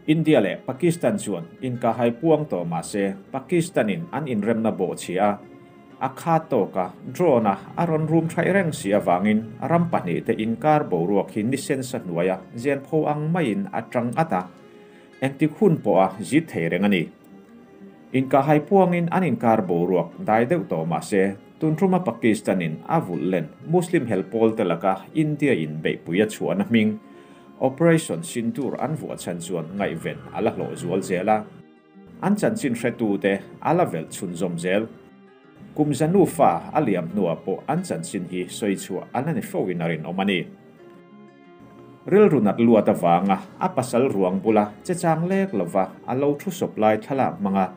India leh Pakistan chuan inkahhai puang tawh mah se Pakistan-in an inremna bawhchhia a, a khat tawka drone-a a rawn rum thaih reng si avangin ram pahnihte inkar boruak hi nisen sa hnuaia zen pho ang maiin a tang at a, engtik hun pawha zit thei reng a ni. Inkahhai puangin an inkar boruak dai deuh tawh mah se tun tuma Pakistan-in a vulh len Muslim hel pawlte laka India-in beihpui a chhuahna hming Operation Sindoor an vuah chhan chuan ngaihven a la hlawh zual zel a. An chanchin hretute a la velh chhunzawm zel. Kum za nufa a liam hnuah pawh an chanchin hi sawi chhuah a la ni fo in a rinawm a ni. Rilru nat luat avanga a pasal ruang bula che chang lek lova a lo thu sawp lai thlalak hmanga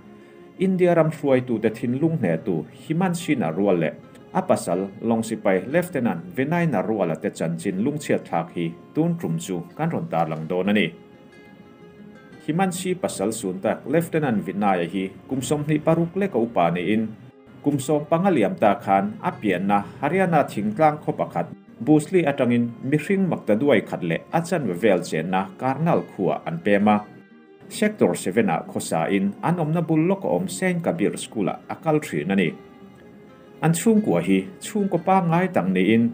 India ram hruaitute thinlung hnehtu Himanshi Narwal leh a pasal lawng sipai Lieutenant Vinay Narwal-a te chanchin lungchhiat thlak hi tun tum chu kan rawn tarlang dawn a ni. Himanshi pasal sun tak Lieutenant Vinay-a hi kum 26 leka upa niin kum 15 liam ta khan a pianna Haryana thingtlang khaw pakhat Busli atangin mihring makta duai khat leh a chanve vel chenna Karnal khuah an pem a. Sector 7-ah khawsa in an awmna bul lawk a awm Saint Kabir School-ah a kal thin a ni. An chhungkua hi chhungkaw pangngai tak niin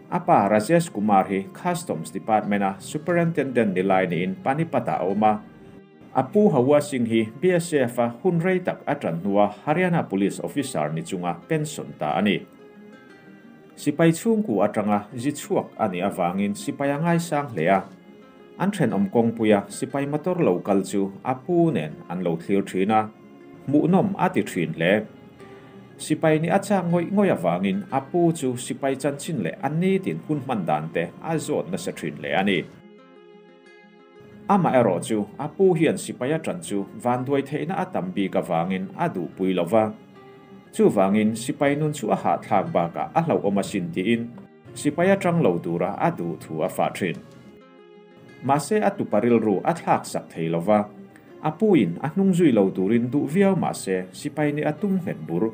a pa Rajesh Kumar hi Customs Department-a Superintendent ni lai niin Panipat-ah a awm a. A pu Hawa Singh hi BSF-a hun rei tak a tan hnua Haryana Police Officer ni chunga pension ta a ni. Sipai chhungku atanga zi chhuak a nih avangin sipai a ngaisang hle a. An thenawm kawngpuia sipai motor lo kal chu a pu nen an lo thlir thin a, hmuhnawm a ti thin hle. Sipai ni a chak ngawih ngawih avangin a pu chu sipai chanchin leh a nitin hun hman dan te a zawt nasa thin hle a ni. Amah erawh chu a pu hian sipai a tan chu vanduai theihna a tam bik avangin a duhpui lova. Chuvangin sipai nun chu a hahthlak bakah a hlauhawm asin tiin sipai atang lo tura a duh thu a fah thin. Mahse a tupa rilru a thlak sak thei lova, a puin a hnung zui lo turin duh viau mahse sipai ni a tum nghet bur.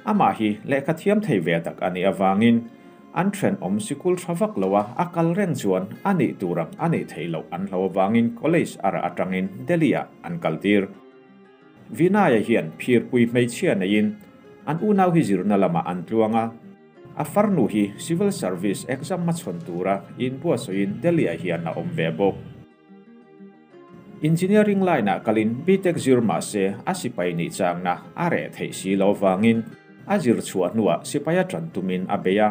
Amah hi lehkha thiam thei ve tak a nih avangin an thenawm sikul tha vak loa a kal reng chuan a nih turang a nih theih loh an hlo avangin college ara atangin Delhi-ah an kaltir. Vinay-a hian phirpui hmeichhia neiin an unau hi zirna lamah an tluang a. A farnu hi civil service exam a chhawn tura inbuatsawiin Delhi-ah hian a awm ve bawk. Engineering line-ah kalin BTech zir mah se a sipai nih changna a reh theih si lo avangin a zir chhuah hnuah sipai a tan tumin a bei a.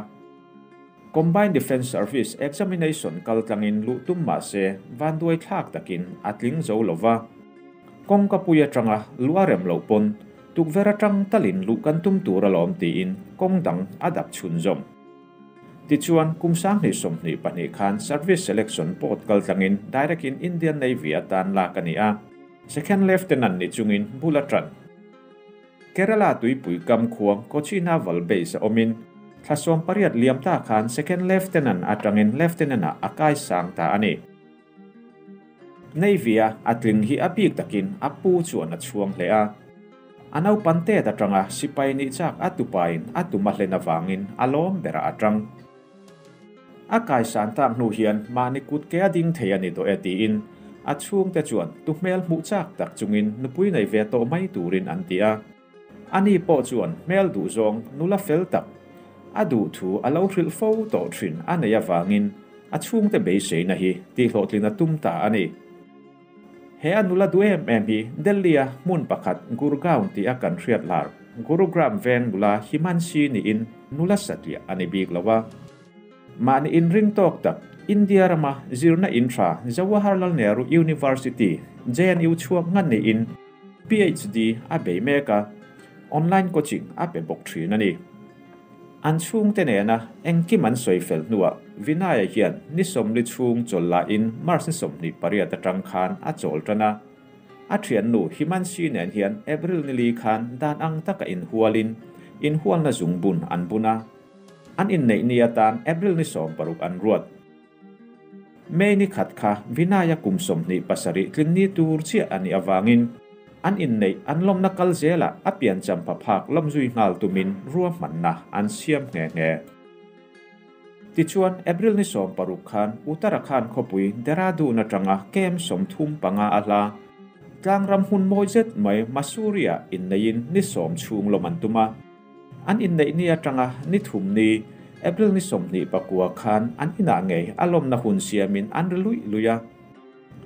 Combined Defence Service examination kal tlangin luh tum mah se vanduai thlak takin a tling zo lova. Kawngka pui atanga luh a rem loh pawn tukver atang talin luh kan tum tur alawm tiin kawng dang a dap chhunzawm. Tichuan kum 2022 khan Service Selection Board kal tlangin direct in Indian Navy atan lak a ni a. Second Lieutenant ni chungin bul a tan. Kerala tuipui kam khuang Kochi Naval Base a awmin thla 18 liam ta khan Second Lieutenant atangin Lieutenant-ah a kai sang ta a ni. Navy-a a tling hi a bik takin a pu chuan a chhuang hle a. A naupan tet atanga sipai nih chak a tupain a tuma hlen avangin a lawm bera atang. A kai san tak hnu hian mahni kut ke a ding thei a ni tawh e tiin a chhungte chuan tu hmel hmuh chak tak chungin nupui nei ve tawh mai turin an ti a. Ani pawh chuan hmel duh zawng nula fel tak a duh thu a lo hrilh fo tawh thin a nei avangin a chhungte beiseina hi tihhlawhtlin a tum ta a ni. He a nula duh em em hi Delhi-a hmun pakhat Gurgaon tih a kan hriat lar Gurugram veng nula Himanshi niin nula satliah a ni bik lo a. Mahni inring tawk tak India rama zirna in tha Jawaharlal Nehru University JNU chhuak ngan niin PhD a bei mek a, online coaching a pe bawk thin a ni. An chhungte nena engkim an sawi fel hnuah Vinay-a hian ni 40 chhung chawl lain March ni 28 atang khan a chawl tan a. A thiannu Himanshi nen hian April ni li khan dan ang taka inhualin inhualna zungbun an bun a. An inneih ni atan April ni 16 an ruat. May ni khat kha Vinay-a kum 27 tlin ni tur chiah a nih avangin an inneih an lawmna kal zela a pian champa phak lawm zui nghal tumin ruahmanna an siam nghe nghe. Tichuan, April ni 16 khan Uttarakhand khawpui Dehradun atanga kem 35 a hla tlangram hmun mawi zet mai Mussoorie-ah inneiin ni 10 chhung lawm an tum a. An inneih ni atanga ni thum ni, April ni 29 khan an inah ngei a lawmna hun siamin an ri luih luih a.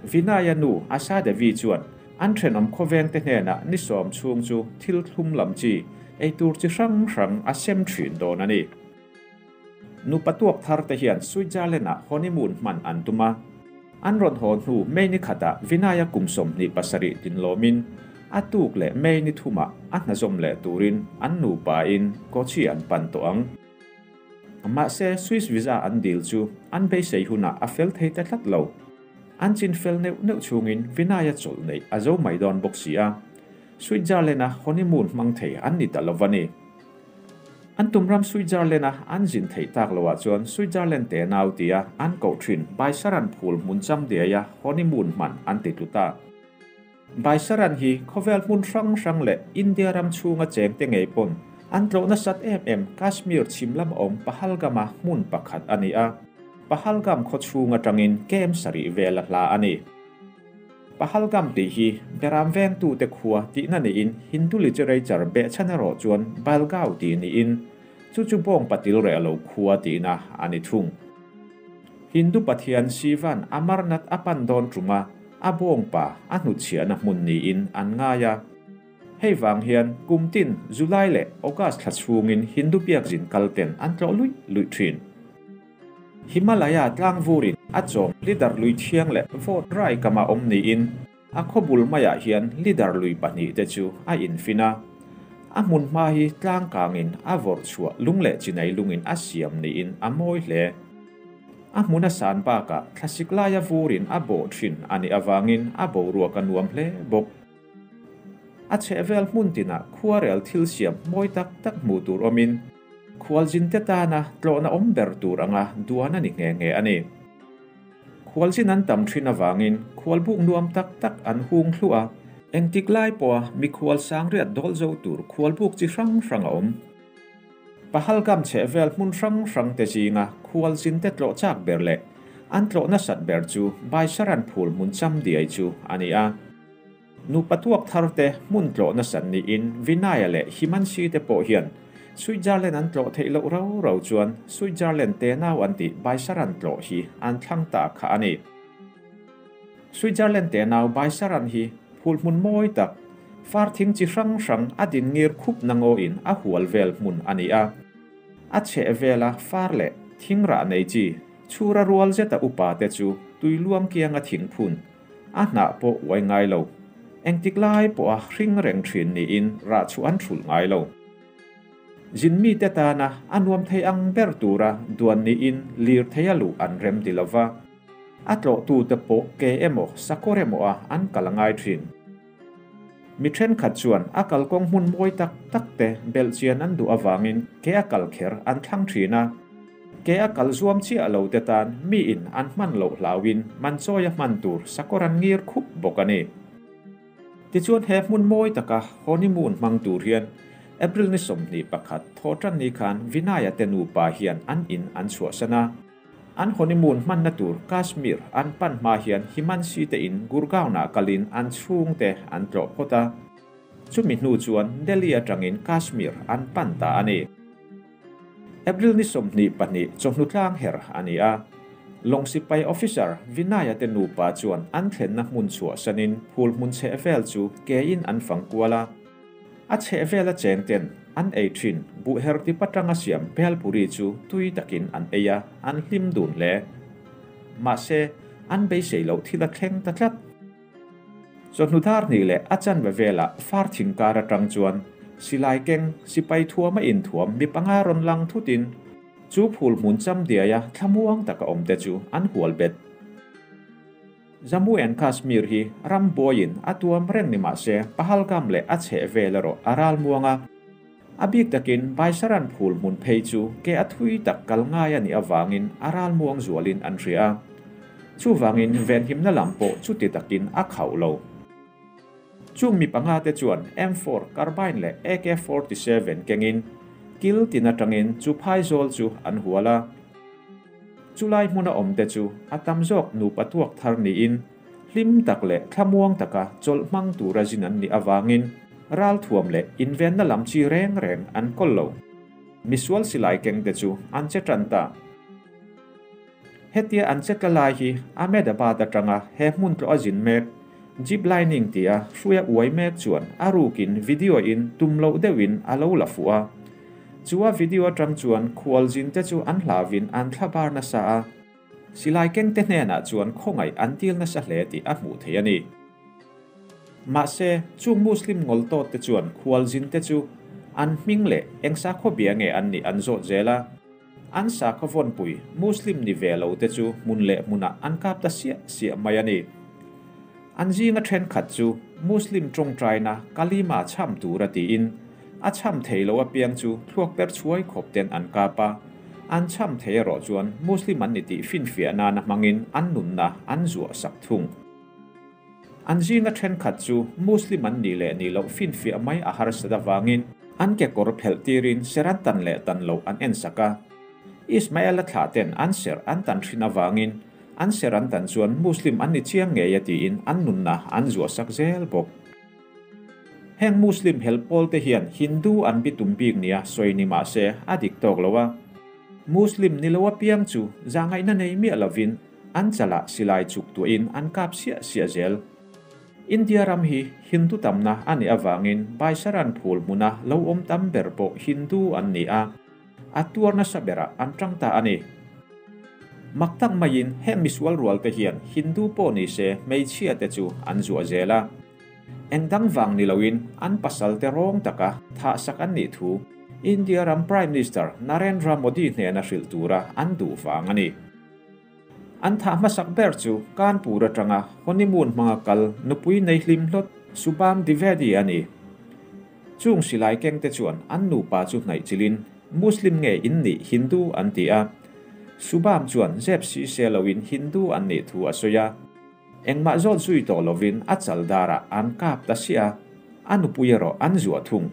Vinaya nu Asha Devi chuan an thenawm khawvengte hnenah ni 10 chhung chu thil thlum lam chi, eitur chi hrang hrang a sem thin dawn a ni. Nupa tuak thar te hian Switzerland-ah honeymoon hman an tum a. An rawn haw hnu May ni khatah Vinaya kum 27 tinlawmin a tuk leh May ni thumah a hna zawm leh turin an nupain Kochi an pan tawh ang. Mahse, Swiss visa an dil chu an beisei hunah a fel thei ta tlat lo. An chin fel neuh neuh chungin Vinaya chawlh neih a zo mai dawn bawk si a. Switzerland-a honeymoon hmang thei an ni ta lo va ni. An tum ram Switzerland-a an zin theih tak loah chuan Switzerland te nau tia an koh thin Baisaran phul hmun cham diaia honeymoon hman an ti tlu ta. Baisaran hi khawvel hmun hrang hrang leh India ram chhunga cheng te ngei pawn an tlawh nasat em em Kashmir chhim lam awm Pahalgam-a hmun pakhat a ni a. Pahalgam khaw chhung atangin kem sarih vel a hla a ni. Pahalgam tih hi Beram vengtute khua tihna niin Hindu literature behchhan erawh chuan Balgao tih niin chu chu bawng patil reh lo khua tihna a ni thung. Hindu pathian Shivan Amarnath a pan dawn tuma a bawngpa a hnutchhiahna hmun niin an ngai a. Hei vang hian kum tin July leh August thla chhungin Hindu biakzin kalten an tlawh luih luih thin. Himalaya tlang vurin a chawm Lidar lui thiang leh vawt rai kama awm niin a khawbul maiah hian Lidar lui pahnih te chu a infin a. A hmun hma hi tlang kangin a vawrh chhuah lung leh chinai lungin a siam niin a mawi hle. A hmun a san bakah thlasik laia vurin a bawh thin a nih avangin a boruak a nuam hle bawk. A chhehvel hmun tinah khuarel thil siam mawi tak tak hmuh tur awmin khualzinte tana tlawhna awm ber tur anga duan a ni nghe nghe a ni. Khualzin an tam thin avangin khualbuk nuam tak tak an hung hluah a. Engtik lai pawha mikhual sangriat dawl zo tur khualbuk chi hrang hrang a awm. Pahalgam chhehvel hmun hrang hrang te zinga khualzinte tlawh chak ber leh an tlawh nasat ber chu Baisaran phul hmun cham diai chu a ni a. Nupa tuak thar te hmun tlawh nasat niin Vinaya leh Himanshi te pawh hian Switzerland an tlawh theih loh rau rau chuan Switzerland te nau an tih Baisaran tlawh hi an thlang ta kha a ni. Switzerland te nau Baisaran hi phul hmun mawi tak, far thing chi hrang hrang a din ngir khup na ngawin a hual vel hmun a ni a. A chheh vela far leh thing rah nei chi chhura rual zeta upa te chu tui luang kianga thing phun a hnah pawh uai ngai lo. Engtik lai pawha hring reng thin niin rah chu an thulh ngai lo. Zin mite tana a nuam thei ang ber tura duan niin lir thei a luh an rem ti lova. A tlawhtute pawh ke emaw sakawr emaw a an kal a ngai thin. Mi thenkhat chuan a kalkawng hmun mawi tak tak te belhchian an duh avangin ke a kal kher an thlang thin a. Ke a kal zuam chiah lo te tan miin an hman loh hlauin manchawi a hman tur sakawr an ngir khup bawk a ni. Tichuan he hmun mawi taka honeymoon hmang tur hian April ni 21 thawhtan ni khan Vinaya te nupa hian an in an chhuahsan a. An honeymoon hmanna tur Kashmir an pan hma hian Himanshi te in Gurgaon-ah kalin an chhung te an tlawh phawt a. Chumi hnu chuan Delhi atangin Kashmir an pan ta a ni. April ni 22 chawhnu tlang her a ni a. Lawng sipai officer Vinaya te nupa chuan an thlenna hmun chhuahsanin phul hmun chheh vel chu kein an fang kual a. A chheh vela cheng ten an ei thin buh her ti patanga siam bhelpuri chu tui takin an ei a, an hlim dun hle. Mahse, an beisei loh thil a thleng ta tlat. Chawhnu dar hnih leh a chanve velah far thing kar atang chuan silai keng sipai thuam a inthuam mi panga rawn lang thutin chu phul hmun cham diaia thlamuang taka awm te chu an hual bet. Jammu and Kashmir hi ram buaiin a tuam reng ni mahse Pahalgam leh a chheh vel erawh a ral muang a. A bik takin Baisaran phul hmun phei chu ke a thui tak kal ngai a nih avangin a ral muang zualin an hria a. Chuvangin venhimna lam pawh chuti takin a khauh lo. Chung mi panga te chuan M4 carbine leh AK-47 kengin kil tin atangin chu phaizawl chu an hual a. Chulai hmuna awmte chu a tam zawk nupa tuak thar niin hlim tak leh thlamuang taka chawlh hmang tura zin an nih avangin ralthuam leh invenna lam chi reng reng an kawl lo. Misual silai kengte chu an che tan ta. Hetia an che tla lai hi Ahmedabad atanga he hmun tlawh a zin mek Jeep lining tia hruia uai mek chuan a rukin video in tum loh deuhin a lo la fuh a. Chu a video atang chuan khualzin te chu an hlauin an thlabar nasa a. Silai kengte hnenah chuan khawngaih an dil nasa hle tih a hmuh theih a ni. Mahse, chung Muslim ngawl tawt te chuan khualzin te chu an hming leh eng sakhaw bia nge an nih an zawt zel a. An sakhaw vawnpui Muslim ni ve lo te chu hmun leh hmunah an kap ta siah siah mai a ni. An zinga thenkhat chu Muslim tawngtaina Kalima cham tura tiin a cham thei lo apiang chu thluak per chhuai khawp ten an kap a, an cham thei erawh chuan Muslim an ni tih finfiah nana hmangin an nunna an zuah sak thung. An zinga thenkhat chu Muslim an nih leh nih loh finfiah mai a harsat avangin an kekawr phelh tirin ser an tan leh tan loh an en sak a. Ismael-a thlah ten an ser an tan thin avangin an ser an tan chuan Muslim an ni chiang ngei a tiin an nunna an zuah sak zel bawk. Heng Muslim hel pawl te hian Hindu an bitum bik nia sawi ni mah se a dik tawk lo a. Muslim ni lo apiang chu zahngaihna nei miah lovin an chalah silai chuk tuahin an kap siah siah zel. India ram hi Hindu tamna a nih avangin Baisaran phul hmuna lo awm tam ber pawh Hindu an ni a, a tuar nasa berah an tang ta a ni. Mak tak maiin heng misual rual te hian Hindu pawh ni se hmeichhia te chu an zuah zel a. Eng dang vang ni loin an pasal te rawng taka thahsak an nih thu India ram Prime Minister Narendra Modi hnena hrilh tura an duh vang a ni. An thah hmasak ber chu Kanpur atanga honeymoon hmanga kal nupui nei hlim hlawt Shubham Dwivedi a ni. Chung silai kengte chuan an nupa chu hnaih chilin Muslim nge in nih Hindu an ti a. Shubham chuan zep si se loin Hindu an nih thu a sawi a. Engmah zawt zui tawh lovin a chal darah an kap ta siah a, a nupui erawh an zuah thung.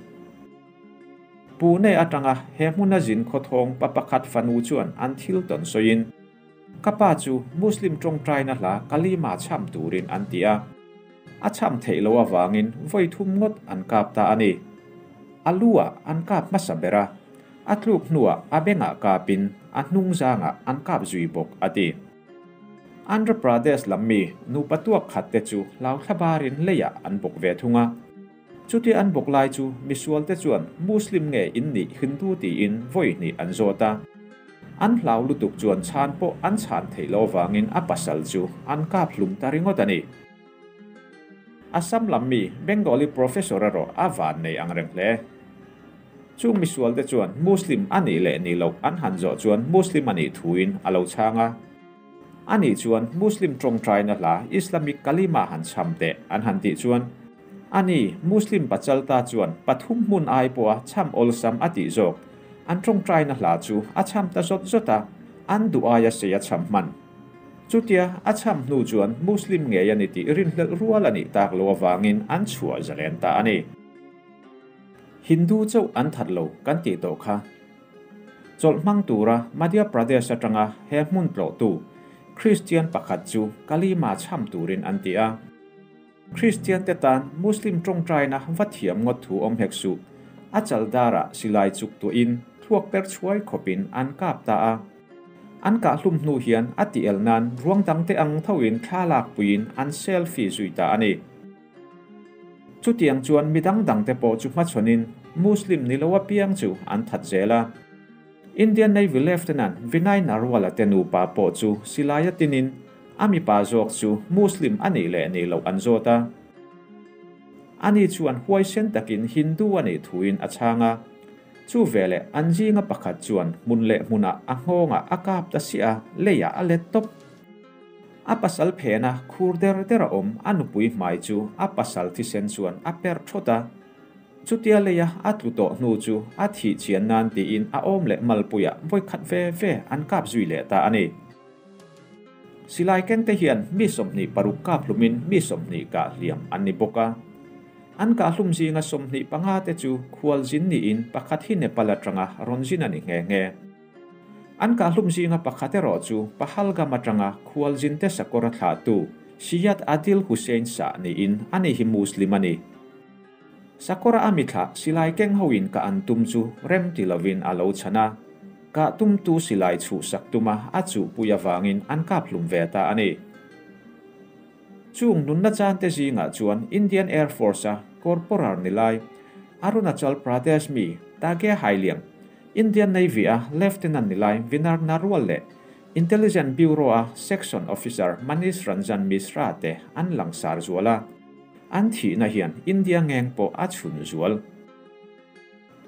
Pune atanga he hmuna zin khawthawng pa pakhat fanu chuan an thil tawn sawiin, Ka pa chu Muslim tawngtaina hla Kalima cham turin an ti a, a cham theih loh avangin vawi thum ngawt an kap ta a ni. A lu ah an kap hmasa ber a, a tluk hnuah a bengah kapin a hnung zangah an kap zui bawk, a ti. Andhra Pradesh lam mi nupa tuak khat te chu hlau thlabarin leiah an bawk ve thung a. Chutia an bawk lai chu misual te chuan Muslim nge in nih Hindu tiin vawi hnih an zawt a. An hlau lutuk chuan chhan pawh an chhan theih loh avangin a pasal chu an kap hlum ta ringawt a ni. Assam lam mi Bengali professor erawh a van nei ang reng hle. Chung misual te chuan Muslim a nih leh nih loh an han zawh chuan Muslim a nih thuin a lo chhang a. A nih chuan Muslim tawngtaina hla Islamic Kalima han chham teh an han tih chuan a ni Muslim pachal ta chuan pathum hmun ai pawha chham awlsam a tih zawk an tawngtaina hla chu a chham ta zawt zawt a, an duh aia sei a chham hman. Chutia a chham hnu chuan Muslim ngei a ni tih rinhlelh rual a nih tak loh avangin an chhuah zalen ta a ni. Hindu chauh an that lo kan tih tawh kha. Chawlh hmang tura Madhya Pradesh atanga he hmun tlawhtu Kristian pakhat chu Kalima chham turin an ti a. Kristian te tan Muslim tawngtaina va thiam ngawt thu awm hek suh. A chaldara silai chuk tuahin thluak per chhuai khawpin an kap ta a. An kah hlum hnu hian a ti el nan ruang dangte ang thoin thla lak puiin an selfie zui ta a ni. Chutiang chuan mi dang dangte pawh chu hmachhawnin Muslim ni lo apiang chu an that zel a. Indian Navy Lieutenant Vinay Narwal-a te nupa pawh chu silai a tinin a mipa zawk chu Muslim a nih leh nih loh an zawt a. Ani chuan huaisen takin Hindu a nih thuin a chhang a. Chu veleh an zinga pakhat chuan hmun leh hmunah a nghawngah a kap ta siah a, leiah a let tawp. A pasal phena khur der der a awm a nupui hmai chu a pasal thisen chuan a per thawt a. Chutia leia a tlu tawh hnu chu a thih chian nan tiin a awm leh malpuiah vawi khat ve ve an kap zui leh ta a ni. Silai kengte hian mi 26 kap hlumin mi 20 kah hliam an ni bawk a. An kah hlum zinga 25 te chu khualzin niin pakhat hi Nepal atanga rawn zin a ni nghe nghe. An kahhlum zinga pakhat erawh chu Pahalgam atanga khualzinte sakawr a thlahtu Syed Adil Hussain Shah niin ani hi Muslim a ni. Sakawra a mithla silai keng hoin kah an tum chu rem ti lovin a lo chhan a, kah tumtu silai chhuhsak tuma a chuhpui avangin an kap hlum ve ta a ni. Chung nunna chante zingah chuan Indian Air Force-a Corporal ni lai, Arunachal Pradesh mi Tage Hailiang, Indian Navy-a Lieutenant ni lai Vinar Narwal leh Intelligence Bureau-a Section Officer Manish Ranjan Mishra te an langsar zual a. An thihna hian India ngeng pawh a chhun zual.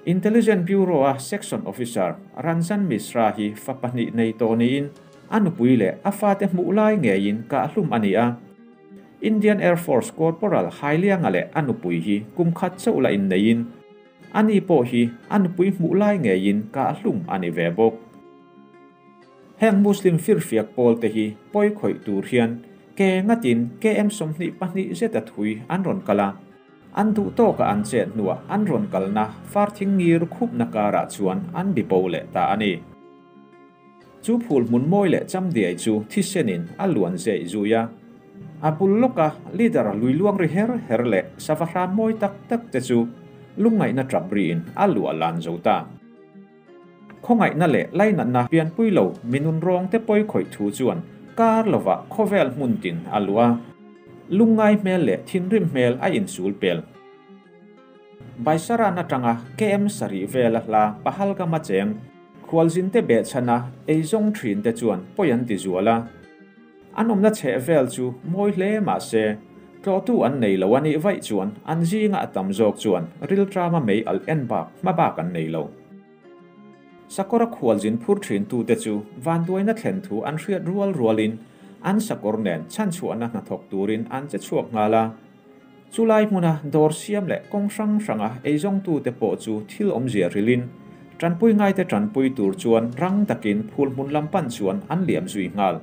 Intelligence Bureau-a Section Officer Ranjan Mishra hi fa pahnih nei tawh niin a nupui leh a fate hmuh lai ngeiin kahhlum a ni a. Indian Air Force Corporal Hailianga leh a nupui hi kum khat chauh la inneiin ani pawh hi a nupui hmuh lai ngeiin kahhlum a ni ve bawk. Heng Muslim firfiak pawl te hi pawi khawih tur hian ke ngatin KM 22 zet a thui an rawn kal a. An duh tawka an chet hnuah an rawn kalna farthing ngir khupna karah chuan an bibo leh ta a ni. Chu phul hmun mawi leh chamdiai chu thisenin a luan zeih zui a. A bul lawka leader lui luang ri her her leh sava hram mawi tak tak te chu lungngaihna tap riin a luah lan zo ta. Khawngaihna leh lainatna pianpui lo minun rawng te pawi khawih thu chuan kar lovah khawvel hmun tin a luah a. Lungngai hmel leh thinrim hmel a insul pel. Baisaran atanga KM sarih vela hla Pahalgam a cheng, khualzinte behchhana eizawng thin te chuan pawi an ti zual a. An awmna chheh vel chu mawi hle mah se, tlawhtu an nei lo a nih vaih chuan an zinga a tam zawk chuan rilṭama mei alh en bak hma bak an nei lo. Sakawra khualzin phur thintute chu vanduaina thlen thu an hriat rual rualin an sakawr nen chhanchhuahna hnathawk turin an che chhuak nghal a. Chulai hmuna dawr siam leh kawng hrang hranga eizawngtute pawh chu thil awmzia hrilhin tanpui ngaite tanpui tur chuan rang takin phul hmun lam pan chuan an liam zui nghal.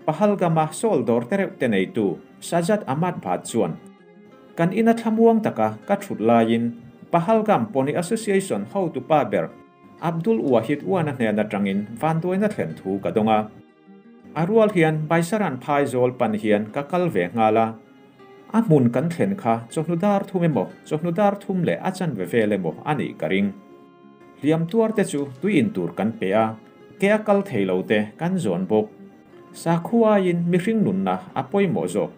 Pahalgam-a sawl dawr te reuh te neitu Sajjad Ahmad Bhat chuan, Kan ina thlamuang taka ka thut laiin Pahalgam Pony Association hotupa ber Abdul Wahid Wana hnen atangin vanduaina thlen thu ka dawng a. A rual hian Baisaran phai zawl pan hian ka kal ve nghal a. A hmun kan thlen kha chawhnu dar thum emaw, chawhnu dar thum leh a chanve vel emaw a nih ka ring. Hliam tuar te chu tui in tur kan pe a, ke a kal thei lo te kan zawn bawk. Sakhuaiin mihring nunna a pawimawh zawk.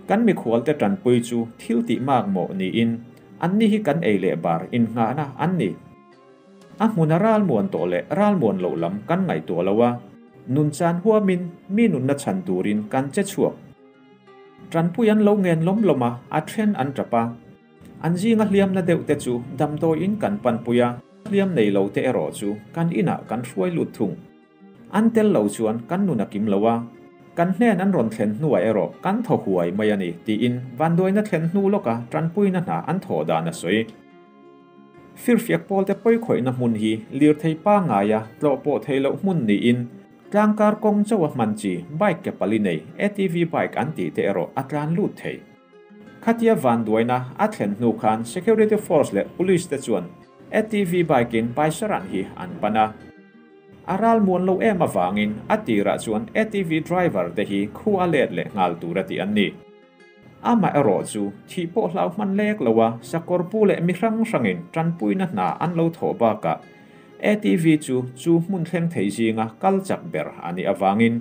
Kan mikhualte tanpui chu thil tih mak mawh niin anni hi kan ei leh bar innghahna an ni. A hmuna ralmuan tawh leh ralmuan loh lam kan ngaihtuah lo a, nun chan huamin mi nunna chhan turin kan che chhuak. Tanpui an lo ngen lawm lawm a, a then an tap a. An zinga hliamna deuh te chu damdawiin kan panpui a, hliam nei lo te erawh chu kan inah kan hruai lut thung. An tel lo chuan kan nun a kim lo a, kan hnen an rawn thlen hnuah erawh kan thaw huai mai a ni, tiin vanduaina thlen hnu lawka tanpuina hna an thawh dan a sawi. Firfiak pawlte pawikhawihna hmun hi lirthei pangaia tlawh pawh theih loh hmun niin tlangkar kawng chauha hman chi bike ke pali nei ATV bike an tih te erawh a tlan lut thei. Khatia vanduaina a thlen hnu khan security force leh police te chuan ATV bike in Baisaran hi an pan a. A ralmuan lo em avangin a tirah chuan ATV driver te hi khu a let leh nghal tur a tih an ni. Amah erawh chu thih pawh hlau hman lek lo a, sakawr pu leh mi hrang hrangin tanpuina hna an lo thawh bakah ATV chu chu hmun thleng thei zinga kal chak ber a nih avangin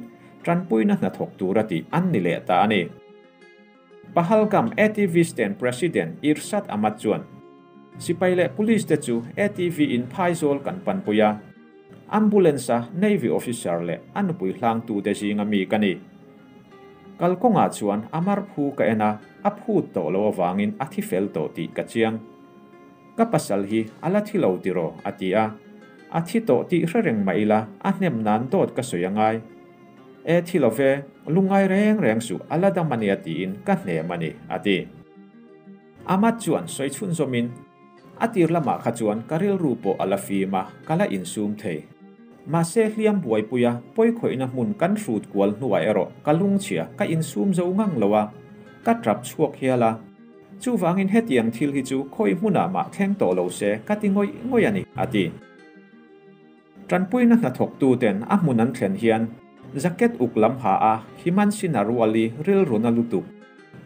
tanpuina hna thawk tur a tih an ni leh ta a ni. Pahalgam ATV stand President Irshad Ahmad chuan, Sipai leh Police te chu ATV in phaizawl kan panpui a, Ambulance-a Navy officer leh a nupui hlangtute zinga mi ka ni. Kalkawngah chuan a mar phu ka en a, a phut tawh lo avangin a thi fel tawh tih ka chiang. Ka pasal hi a la thi lo tiraw? a ti a. A thi tawh tih hre reng mah ila a hnem nan dawt ka sawi a ngai. E thi lo ve, lungngai reng reng suh a la dam a nia tiin ka hnem a ni, a ti. Ahmad chuan sawi chhun zawmin, A tir lamah kha chuan ka rilru pawh a la fim a, ka la insum thei. Mahse hliam buaipuia pawikhawihna hmun kan hrut kual hnuah erawh ka lungchhia ka insum zo ngang lo a, ka tap chhuak hial a. Chuvangin hetiang thil hi chu khawi hmunah mah thleng tawh lo se ka ti ngawih ngawih a ni, a ti. Tanpuina hnathawktuten a hmun an thlen hian jacket uk lam ha a Himanshi Narwal-i rilru na lutuk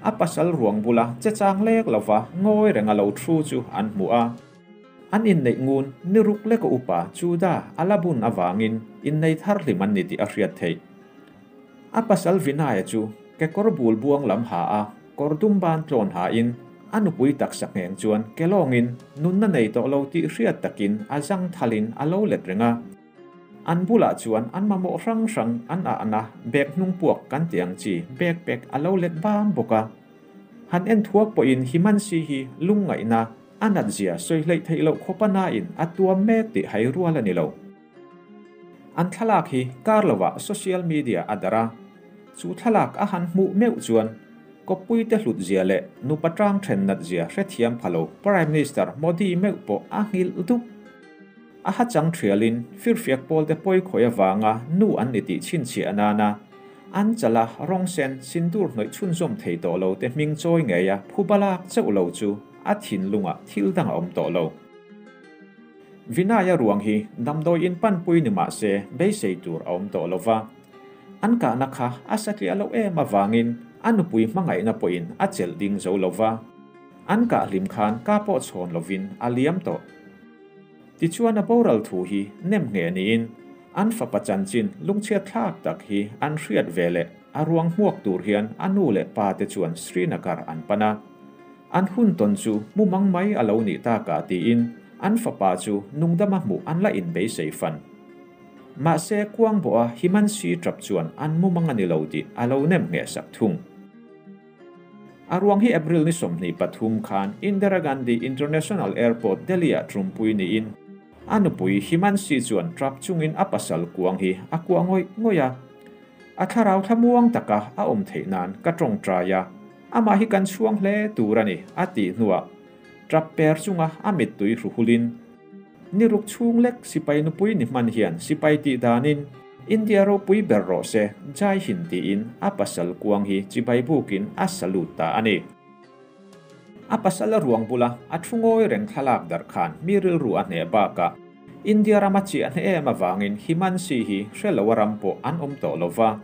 a pasal ruang bula che chang lek lova ngawi reng a lo thu chu an hmu a. An inneih ngun ni ruk leka upa Juda a la bun avangin innei thar hlim an ni tih a hriat theih. A pasal Vinaya chu kekawr bul buang lam ha a kawr dum ban tlawn ha in a nupui taksa ngheng chuan ke lawngin nunna nei tawh lo tih hriat takin a zang thalin a lo let reng a. An bulah chuan an mamawh hrang hrang an ahna bag hnung puak kan tih ang chi bag pack a lo let bam bawk a. Han en thuak pawhin Himanshi hi lungngaihna a nat zia sawi hleih theih loh khawp a nain a tuam mek tih hai rual a ni lo. An thlalak hi kar lovah social media a darh a, chu thlalak a han hmuh meuh chuan kawppuite hlut zia leh nupa tang then nat zia hrethiam pha lo Prime Minister Modi meuh pawh a nghilh dup. A ha chang thialin firfiak pawlte pawi khawi avanga nu an ni tih chhinchhiah nana an chala rawng sen sindur hnawih chhunzawm thei tawh lo te hming chawi ngeia phuba lak chauh lo chu a thinlungah thil dang a awm tawh lo. Vinaya ruang hi damdawi in panpui ni mah se beisei tur a awm tawh lo va. An kahna kha a satliah loh em avangin a nupui hmangaihna pawhin a chelh ding zo lo va. An kah hlim khan ka pawh chhawn lovin a liam tawh. Tichuan a boral thu hi nem nge niin an fapa chanchin lungchhiat thlak tak hi an hriat ve leh a ruang hmuak tur hian a nu leh pa te chuan Srinagar an pan a. An hun tawn chu mumang mai a lo nih tak a tiin an fapa chu nungdama hmuh an la inbeisei fan. Mahse kuang bawha Himanshi tap chuan an mumang a ni lo tih a lo nem ngheh sak thung. A ruang hi April ni 23 khan Indira Gandhi International Airport Delhi-ah tumpui niin a nupui Himanshi chuan tap chungin a pasal kuang hi a kuah ngawih ngawih a. A thlarau thlamuang taka a awm theih nan ka tawngtai a, amah hi kan chhuang hle tur a ni a tih hnuah tap per chunga a mittui hruhulin ni ruk chhung lek sipai nupui ni hman hian sipai tih danin India ropui ber rawh se Jai Hind tiin a pasal kuang hi chibai bukin a salute ta a ni. A pasal a ruang bula a thu ngawi reng thlalak darh khan mi rilru a hneh bakah India rama chiah hneh em avangin Himanshi hi hrelo a ram pawh an awm tawh lova.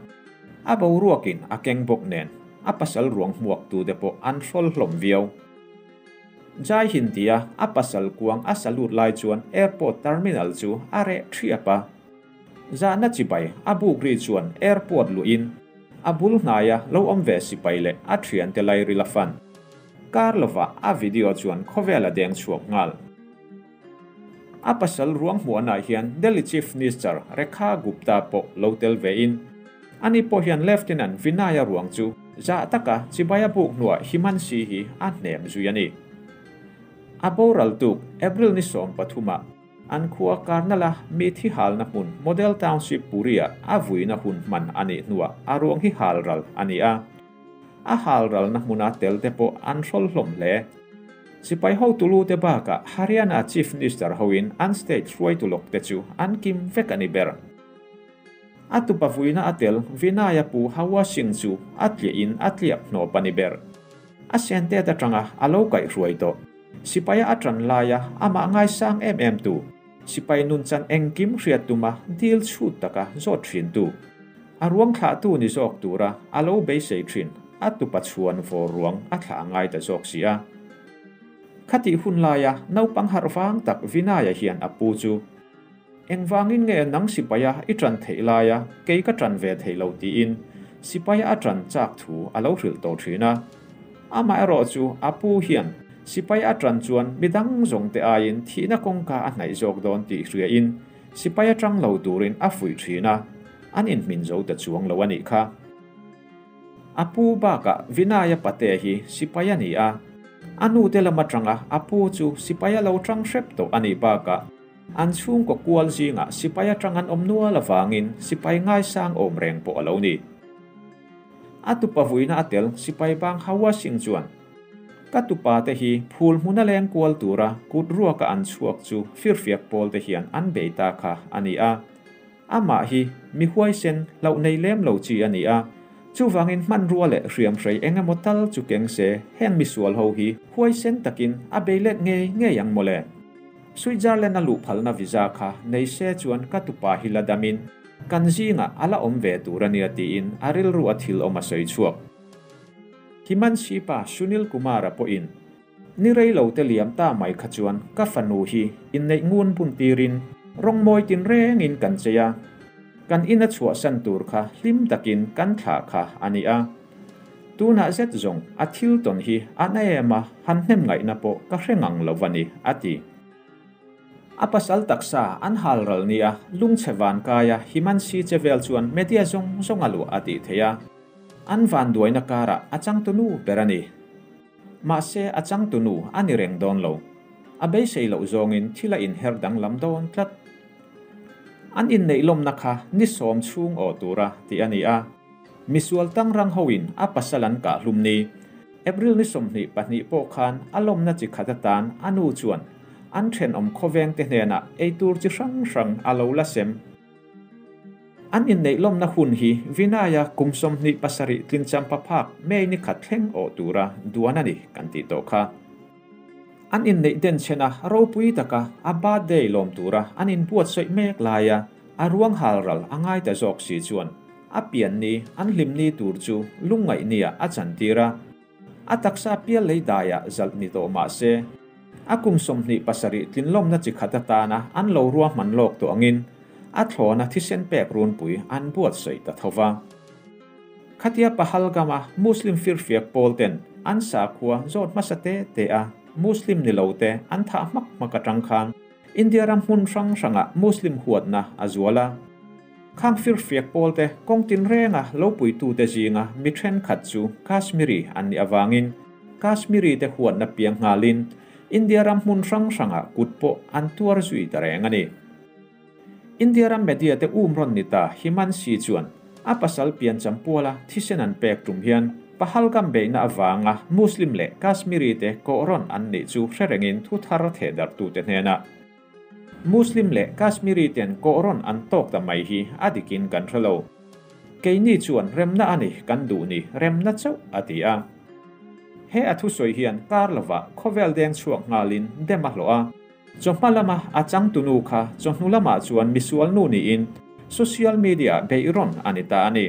A boruakin a keng bawk nen a pasal ruang hmuak tu te pawh an hrawl hlawm viau. Jai Hind tia a pasal kuang a salute lai chuan airport terminal chu a reh thiap a. Zahna chibai a buk ri chuan airport luhin a bul hnaia lo awm ve sipai leh a thiante lai ril a fan. Kar lova a video chuan khawvel a deng chhuak nghal. A pasal ruang hmuahna hian Delhi Chief Minister Rekha Gupta pawh lo tel ve in. Ani pawh hian Lieutenant Vinaya ruang chu zah taka chibai a buk hnuah Himanshi hi a hnem zui a ni. A boral tuk April ni 13 an khua Karnala mi thi halna hmun Model Township Puri-ah a vuina hun hman a nih hnuah a ruang hi halral a ni a. A halral na hmuna tel te pawh an hrawl hlawm hle. Sipai ho tulu te bakah Haryana Chief Minister hoin an state hruai tulawk te chu an kim vek a ni ber. A tupa vuina a tel Vinaya pu Hawa Singh chu a tliah in a tliak hnawp a ni ber. A sente atanga a lo kaih hruai tawh. Sipaia a tan laia amah ngaisang em em tu. Sipai nun chan engkim hriat tuma dil chhut taka zawt thin tu. A ruang thlah tu ni zawk tura a lo beisei thin a tupa chhuan vawr ruang a thlah ngai ta zawk si a. Khati hun laia naupang harh vang tak Vinaya hian a pu chu. Engvangin nge nang sipaia i tran thei laia kei ka tran ve thei lo tiin sipaia a tran chak thu a lo hrilh tawh thin a. Amah erawh chu a pu hian sipaia a tran chuan midang zawng te aiin thihna kawngka a hnaih zawk dawn tih hriain sipaia tang lo turin a fuih thin a. An inhmin zo ta chuang lo a nih kha. A pu bakah Vinaya pate hi sipaia ni a. A nu te lama tanga a pu chu sipaia lo tang hrep tawh a nih bakah an chhung kaw kual zingah sipaia tang an awm nual awangin sipai ngaisang awm reng pawh a lo ni. A tupa vuina a tel sipai bang Hawa Singh chuan ka tupa te hi phul hmuna leng kual tura kut ruaka an chhuak chu firfiak pawl te hian an bei ta kha a ni a. Amah hi mi huaisen hlauh nei lem lo chi a ni a. Chuwangin hman rua leh hriam hrei engemaw tal chu keng se heng mi sual ho hi huaisen takin a bei let ngei ngei ang mawle. Switzerland a luh phalna visa kha nei se chuan ka tupa hi la damin kan zingah a la awm ve tur a nia tiin a rilru a thil awm a sawi chhuak. Himanshi pa Sunil Kumar-a pawhin, Ni rei lo te liam ta mai kha chuan ka fanu hi inneih ngun bun tirin rawng mawi tinrengin kan chei a, kan ina chhuahsan tur kha hlim takin kan thlah kha a ni a. Tunah zet zawng a thil tawn hi a na em a, han hnem ngaihna pawh ka hre ngang lo va ni, a ti. A pasal taksa an hal ral nia lungchhe van kaia Himanshi che vel chuan media zawng zawng a luah a tih theih a, an vanduaina karah a changtunu ber a ni. Mahse a changtunu a ni reng dawn lo. A beisei loh zawngin thil a inher danglam dawn tlat. An inneih lawmna kha ni sawm chhung aw tura tih a ni a. Misual tangrang hoin a pasal an kah hlum ni. April ni 22 pawh khan a lawmna chi khat atan a nu chuan an thenawm khawvengte hnenah eitur chi hrang hrang a lo la sem. An inneih lawmna hun hi Vinaya kum 27 tlin champa phak May ni khat thleng awh tura duan a ni kan tih tawh kha. An inneih denchhen a ropui taka a birthday lawm tura an inbuatsaih mek laia a ruang halral a ngai ta zawk si chuan a pian ni an hlim ni tur chu lungngaih nia a chantir a. A taksa pial lei daiah zalh ni tawh mah se, a kum 27 tlin lawmna chi khat atana an lo ruahman lawk tawh angin a thlawna thisen pek runpui an buatsaih ta tho va. Khatia Pahalgam-a Muslim firfiak pawl ten an sakhua zawt hmasa te te a Muslim ni lo te an thah hmak hmak atang khan India ram hmun hrang hrangah Muslim huatna a zual a. Khang firfiak pawl te kawng tinrenga lo puitute zinga mi thenkhat chu Kashmiri an nih avangin Kashmiri te huatna piang nghalin India ram hmun hrang hrangah kut pawh an tuar zui ta reng a ni. India ram media te um rawn ni ta Himanshi chuan a pasal piancham puala thisen an pek tum hian Pahalgam beihna avanga Muslim leh Kashmiri te kawh rawn an nih chu hre rengin thu thar thehdarhtute hnenah Muslim leh Kashmiri ten kawh rawn an tawk ta mai hi a dikin kan hre lo. Keini chuan remna a ni kan duh ni, remna chauh a ti a. He a thusawi hian kar lovah khawvel deng chhuak nghalin dem a hlawh a. Chawhma lama a changtunu kha chawhnu lamah chuan misual nu niin social media beih rawn a ni ta a ni.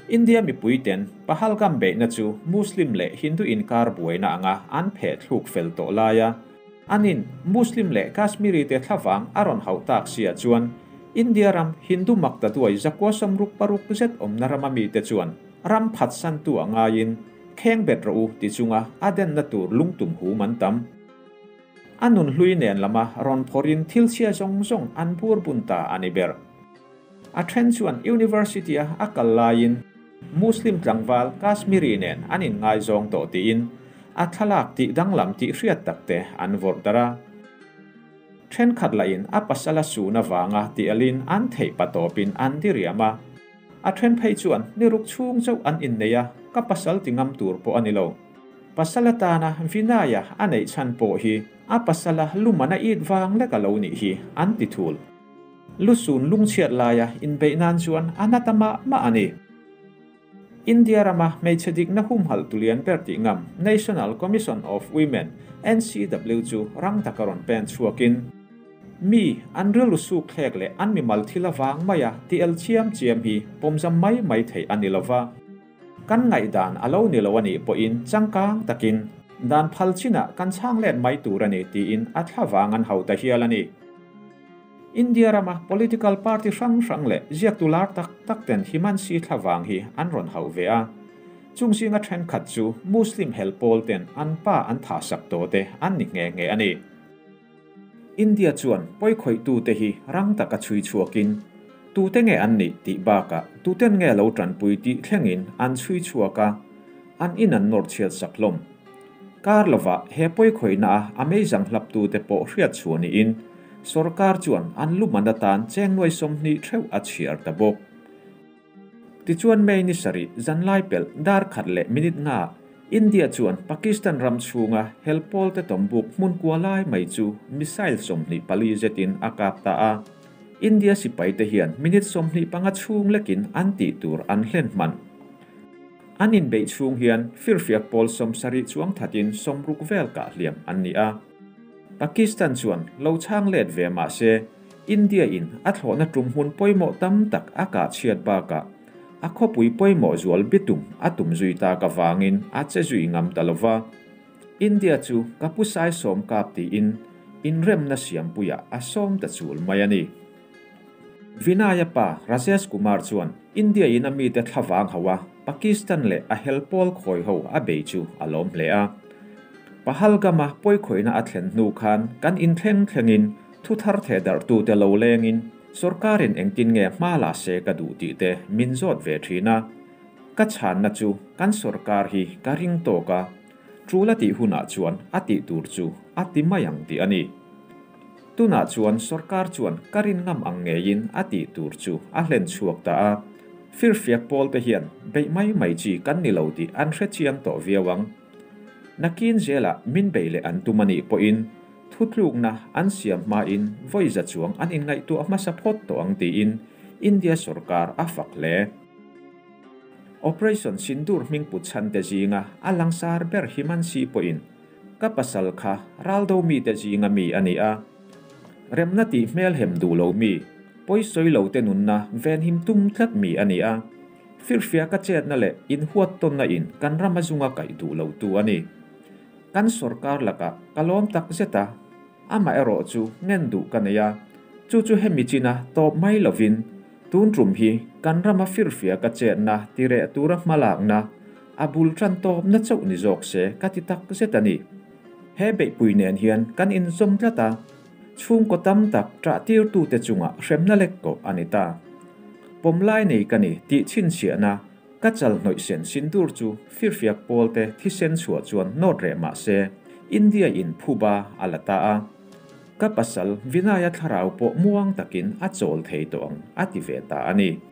India mipui ten Pahalgam beihna chu Muslim leh Hindu inkar buaina anga an pheh thluk fel tawh laia anin Muslim leh Kashmiri te thlavang a rawn hauh tak sia chuan India ram Hindu makta duai zakua 66 zet awmna rama mite chuan ram phatsantu a ngaiin kheng bet rawh u ti chunga a denna tur lungtum hum an tam. A nun hlui nen lama rawn phawrin thil chhia zawng zawng an bur bun ta a ni ber. A then chuan University a a kal laiin Muslim tlangval Kashmiri nen an inngaizawng tawh tiin a thlalak tih danglam tih hriat takte an vawrh darh a. Thenkhat lahin a pasal a sun avanga tih alin an theih patawpin an diriam a. A then phei chuan ni ruk chhung chauh an innei a, ka pasal ti ngam tur pawh a ni lo. Pasal atana Vinaya a neih chhan pawh hi a pasala luman a it vang lek a lo nih hi an ti thul. Lusun lungchhiat laia inbeih nan chuan a na ta mah mah a ni. India rama hmeichhe dikna humhalh tulian ber tih ngam National Commission of Women, NCW, chu rang taka rawn pen chhuakin, mi an rilru suk thlek leh an mimal thil avang maia ti el chiam chiam hi pawmzam mai mai theih a ni lova. Kan ngaihdan a lo ni lo a nih pawhin changkang takin dan phal chinah kan chhang let mai tur a ni tiin a thlavang an hau ta hial a ni. India rama political party hrang hrang leh ziaktu lar tak tak ten Himanshi thlavang hi an rawn hauh ve a. Chung zinga thenkhat chu Muslim hel pawl ten an pa an tha sak tawh te an ni nghe nghe a ni. India chuan pawikhawih te hi rang taka chhui chhuakin tute nge an nih tih bakah tuten nge lo tanpui tih thlengin an chhui chhuak a, an in an nawr chhiat sak hlawm. Kar lova he pawikhawihna a a meizang hlap tu te pawh hriat chhuah niin sarkar chuan an luman atan cheng nuai 20 theuh a chhiar ta bawk. Tichuan May ni sarih zanlai pel dar khat leh minute nga India chuan Pakistan ram chhunga helpawl te tombuk hmun kua lai mai chu missile 24 zetin a kap ta a. India sipai te hian minute 25 chhung lekin an tih tur an hlen hman. An inbeih chhung hian firfiak pawl 70 chuang thatin 60 vel kah hliam an ni a. Pakistan chuan lo chhang let ve mah se India in a thlawhna tum hmun pawimawh tam tak a kah chhiat bakah a khawpui pawimawh zual bitum a tum zui tak avangin a che zui ngam ta lova. India chu ka pu sai sawm kap tiin inremna siampuiah a sawm ta chul mai a ni. Vinaya pa Rajesh Kumar chuan India in a mite thlavang hauh a, Pakistan leh a hel pawl khawi ho a bei chu a lawm hle a. Pahalgam-a pawikhawihna a thlen hnu khan kan inthleng thlengin thu thar theh darhtute lo lengin sorkarin engtin nge hma la se ka duh tih te min zawt ve thin a. Ka chhanna chu kan sorkar hi ka ring tawk a, tul a tih hunah chuan a tih tur chu a ti mai ang tih a ni. Tunah chuan sorkar chuan ka rin ngam ang ngeiin a tih tur chu a hlen chhuak ta a, firfiak pawl te hian beih mai mai chi kan ni lo tih an hre chiang tawh viau ang. Nakin zelah min beih leh an tum a nih pawhin thutlukna an siam hmain vawi za chuang an inngaihtuah hmasa phawt tawh ang tiin India sorkar a fak hle. Operation Sindoor hming put chhan te zinga a langsar ber Himansi pawhin Ka pasal kha raldo mite zinga mi a ni a, remna tih hmelhem duh lo mi, pawisawi lo te nunna venhim tum tlat mi a ni a, firfia ka chetna leh inhuat tawnna in kan ram a zunga kaih duh lo tu a ni. Kan sorkar lakah ka lawm tak zet a, amaherawh chu ngen duh ka nei a, chu chu hemi china tawp mai lovin tun tum hi kan rama firfia ka chetna tireh tura hmalakna A bul tan tawpna chauh ni zawk se ka ti tak zet a ni. He beihpui nen hian kan inzawm tlat a, chhungkaw tam tak ṭah tirtute chungah hremna lek kawh a ni ta. Pawmlai nei ka ni tih chhinchhiahna ka chal hnawih sen sindur chu firfiak pawlte thisen chhuah chuan nawt reh mah se India in phuba a la ta a. Ka pasal Vinaya thlarau pawh muang takin a chawl thei tawh ang a ti ve ta a ni.